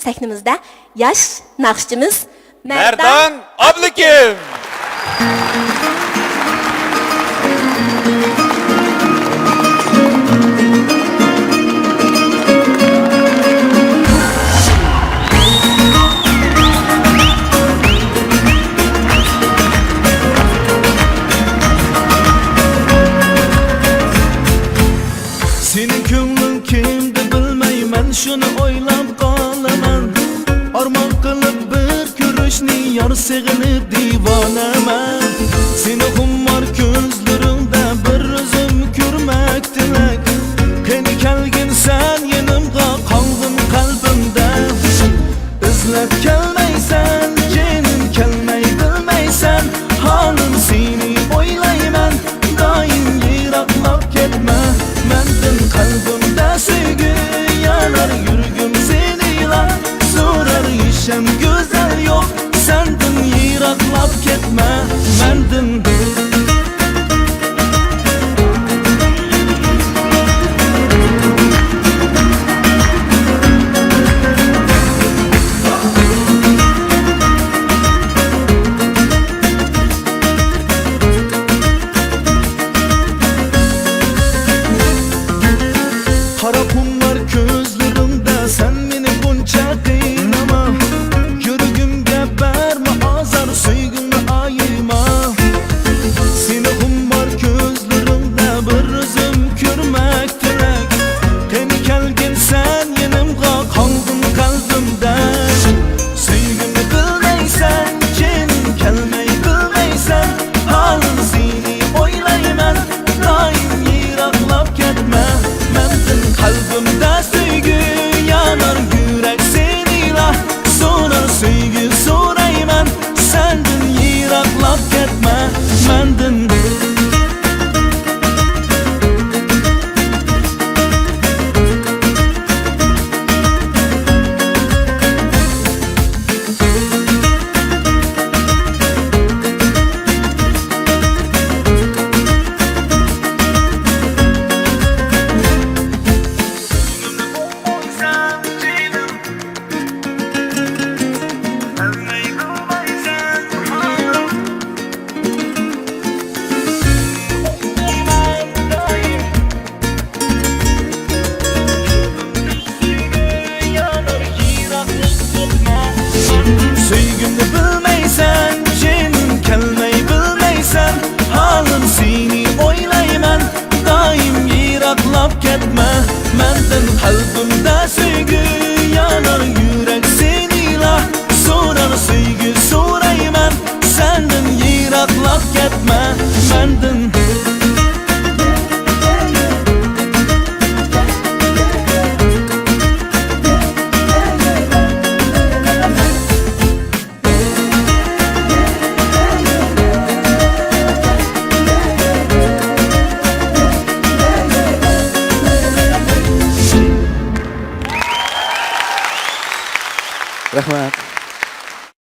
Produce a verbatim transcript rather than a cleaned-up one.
سەھنىمىزدە ياش ناخشىچىمىز مەردان ئابلىكىم. سېنىڭ كۆڭلۈڭ كىمدە بىلمەيمەن، شۇنى ئويلاپ قالىمەن. ئارمان قىلىپ بىر كۆرۈشنى، يار سېغىنىپ دىۋانىمەن. سېنىڭ خۇمار كۆزلىرىڭدە بىر ئۆزۈم كۆرمەك تىلەك. قېنى كەلگىن سەن يېنىمغا، قالغىن قەلبىمدە. ئىزلەپ كەلمەيسەن، جېنىم كەلمەي بىلمەيسەن، ھالىم سېنى ئويلايمەن. دائىم يىراقلاپ كەتمە مەندىن، قەلبىمدە سۆيگۈ يانار، يۈرىكىم سېنىلا سورار، ھېچ ھەم گۈزەل يوق سەندىن، يىراقلاپ كەتمە مەندىن. قارا قۇملار كۆزلىرىڭدە، سەن مېنى بۇنچە قىيناما. يۈرىكىمگە بەرمە ئازار، سۆيگۈڭنى ئايىما. سېنىڭ خۇمار كۆزلىرىڭدە بىر ئۆزۈم كۆرمەك تىلەك. قېنى كەلگىن سەن يېنىمغا، قالغىن قەلبىمدە. سۆيگۈمنى بىلمەيسەن، جېنىم كەلمەي بىلمەيسەن، ھالىم سېنى ئويلايمەن. دائىم يىراقلاپ كەتمە مەندىن، قەلبىمدە سۆيگۈ يانار، يۈرەك سېنىلا سورار، سۆيگۈ سورايمەن سەندىن، يىراقلاپ كەتمە مەندىن. سۆيگۈمنى بىلمەيسەن، جېنىم كەلمەي بىلمەيسەن، ھالىم سېنى ئويلايمەن. دائىم يىراقلاپ كەتمە مەندىن، قەلبىمدە سۆيگۈ يانار، يۈرەك سېنىلا سورار، سۆيگۈ سورايمەن سەندىن، يىراقلاپ كەتمە مەندىن. رەھمەت.